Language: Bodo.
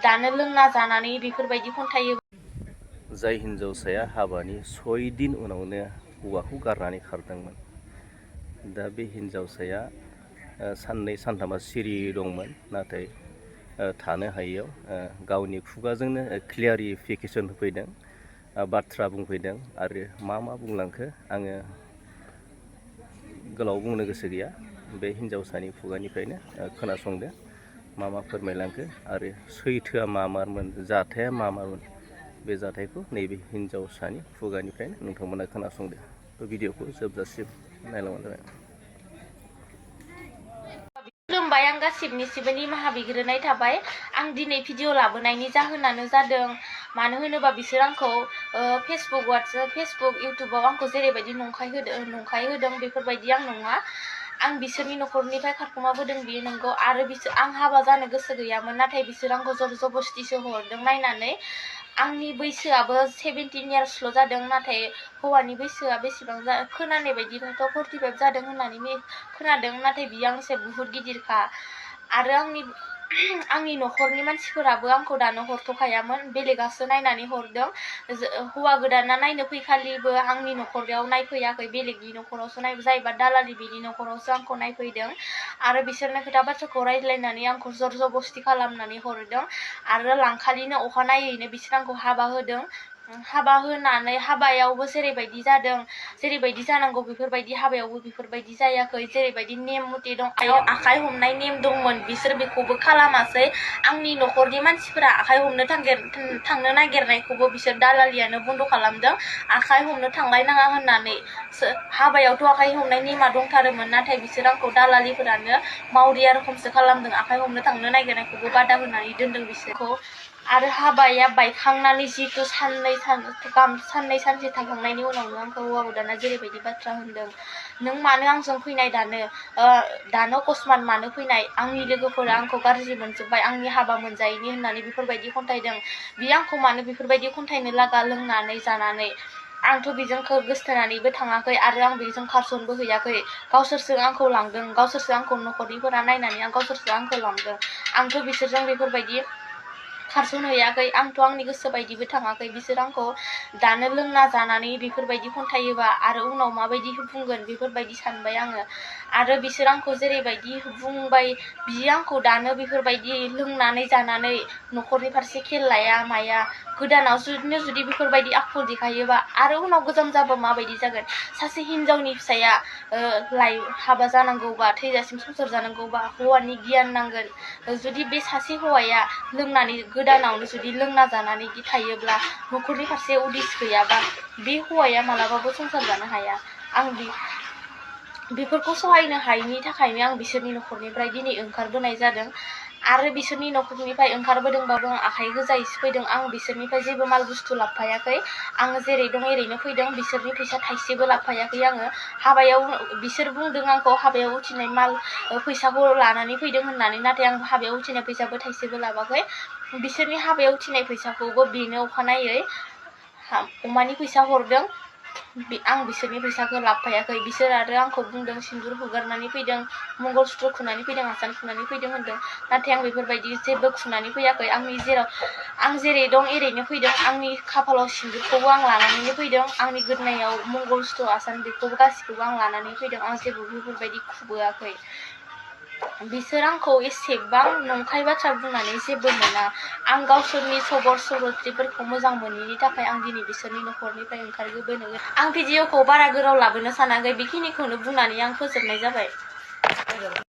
दानो लोंना जानानै बेफोरबायदि खन्थायो। जाय हिनजावसाया हाबानि 6 दिन उनावनो हौवाखौ गारनानै खारदोंमोन, दा बे हिनजावसाया साननै सानथामा सिरि दंमोन, नाथाय थानो हायैयाव गावनि खुगाजोंनो क्लियारिफिकेसन होफैदों, बाथ्रा बुंफैदों। आरो मा बुंलांखो आङो गोलाव बुंनो गोसो गैया, बे हिनजावसानि खुगानिफ्रायनो खोनासंदो मा फोरमायलांखो आरो सैथोआ मामोन, जाथाया मामोन, बे जाथायखौ नैबे हिनजावसानि खुगानिफ्रायनो नोंथांमोना खोनासंदो। भिडिअखौ जोबजासिम नायलांबानो जाबाय। खुलुमबाय, आं गासिबनिसिबो निमाहा बिग्रोनाय थाबाय। आं दिनै भिडिअ लाबोनायनि जाहोनानो जादों, मानो होनोबा बिसोर आंखौ फेसबुक इउटुबाव आंखौ जेरैबायदि नंखाय होदों बेफोरबायदि आं नङा। आं बिसोरनि न'खरनिफ्राय खारखुमाबोदों, बियो नंगौ। आरो आं हाबा जानो गोसो गैयामोन, नाथाय बिसोर आंखौ जबरदस्तिसो हरदों। नायनानै आंनि बैसोआबो 17 इयार्सल' जादों, नाथाय हौवानि बैसोआ बेसेबां खोनानाय बायदिबाथ' 45 जादों होननानै खोनादों, नाथाय बियो आंनिसाय बुहुत गिदिरखा। आरो आंनि न'खरनि मानसिफोराबो आंखौ दानो हरथ'खायामोन, बेलेगासो नायनानै हरदों। हौवा गोदाना नायनो फैखालिबो आंनि न'खराव नायफैयाखै, बेलेगनि न'खरावसो जायबा दालालि बिनि न'खरावसो आंखौ नायफैदों। आरो बिसोरनो खोथा बाथ्राखौ रायज्लायनानै आंखौ जबरदस्ति खालामनानै हरदों। आरो लांखालिनो अखानायैनो बिसोर आंखौ हाबा होदों। हाबा होनानै हाबायावबो जेरैबायदि जानांगौ बेफोरबायदि हाबायावबो बेफोरबायदि जायाखै। जेरैबायदि नेम मथे दं, आखाइ हमनाय नेम दंमोन, बिसोर बेखौबो खालामासै। आंनि न'खरनि मानसिफोरा आखाइ हमनो थांनो नागिरनायखौबो बिसोर दालालियानो बन्द' खालामदों, आखाइ हमनो थांलायनाङा होननानै। हाबायावथ' आखाइ हमनाय नेमा दंथारोमोन, नाथाय बिसोर आंखौ दालालिफोरानो मावरिया रोखोमसो खालामदों, आखाइ हमनो थांनो नागिरनायखौबो बादा होनानै दोनदों बिसोरखौ। आरो हाबाया बायखांनानै जिहेतु साननै सानसे थांखांनायनि उनावनो आंखौ हौवा गोदाना जेरैबायदि बाथ्रा होनदों, नों मानो आंजों फैनाय, दानो अकस्मात मानो फैनाय, आंनि लोगोफोरा आंखौ गाज्रि मोनजोब्बाय, आंनि हाबा मोनजायैनि होननानै बेफोरबायदि खन्थाइदों। बियो आंखौ मानो बेफोरबायदि खन्थाइनो लागा लोंनानै जानानै। आंथ' बेजों गोसथोनानैबो थाङाखै, आरो आं बेजों खारसनबो हैयाखै। गावसोरसो आंखौ लांदों, गावसोरसो आंखौ न'खरनिफोरा नायनानै गावसोरसो आंखौ लांदों। आंथ' बिसोरजों बेफोरबायदि खारसनहैयाखै, आंथ' आंनि गोसो बायदिबो थाङाखै। बिसोर आंखौ दानो लोंना जानानै बेफोरबायदि खन्थायोबा आरो उनाव माबायदि बुंगोन बेफोरबायदि सानबाय आङो। आरो बिसोर आंखौ जेरैबायदि बुंबाय, बियो आंखौ दानो बेफोरबायदि लोंनानै जानानै न'खरनि फारसे खेल लाया माया। गोदानाव जुदि बेफोरबायदि आखु देखायोबा आरो उनाव गोजाम जाबा माबायदि जागोन। सासे हिनजावनि फिसाया हाबा जानांगौबा, थैजासिम संसार जानांगौबा हौवानि गियान नांगोन। जुदि बे सासे हौवाया लोंनानै गोदानावनो जुदि लोंना जानानै थायोब्ला, न'खरनि फारसे उदिस गैयाबा, बे हौवाया मालाबाबो संसार जानो हाया। आं बेफोरखौ सहायनो हायैनि थाखायनो आं बिसोरनि न'खरनिफ्राय दिनै ओंखारबोनाय जादों। आरो बिसोरनि न'खरनिफ्राय ओंखारबोदोंबाबो आं आखाइ गोजायैसो फैदों। आं बिसोरनिफ्राय जेबो माल बुस्थु लाबोफायाखै, आङो जेरै दं एरैनो फैदों। बिसोरनि फैसा थाइसेबो लाबोफायाखै आङो। हाबायाव बिसोर बुंदों आंखौ हाबायाव उथिनाय फैसाखौ लानानै फैदों होननानै, नाथाय आं हाबायाव उथिनाय फैसाबो थाइसेबो लाबाखै। बिसोरनि हाबायाव उथिनाय फैसाखौबो बेनो अखानायै अमानि फैसा हरदों, आं बिसोरनि फैसाखौ लाबोफायाखै। बिसोर आरो आंखौ बुंदों सिन्दुर हुगारनानै फैदों, मंगलसुत्र खुनानै फैदों, आसान खुनानै फैदों होनदों, नाथाय आं बेफोरबायदि जेबो खुनानै फैयाखै। आं जेरै दं एरैनो फैदों। आंनि खाफालाव सिन्दुरखौबो आं लानानैनो फैदों, आंनि गोदोनायाव मंगलसुत्र आसान बेखौबो गासिखौबो आं लानानै फैदों। आं जेबो बेफोरबायदि खुबोआखै। बिसोर आंखौ एसेबां नंखाय बाथ्रा बुंनानै जेबो मोना। आं गावसोरनि सगरथिफोरखौ मोजां मोनैनि थाखाय आं दिनै बिसोरनि न'खरनिफ्राय ओंखारबोनो। आं भिडिअखौ बारा गोलाव लाबोनो सानाखै, बेखिनिखौनो बुंनानै आं फोजोबनाय जाबाय।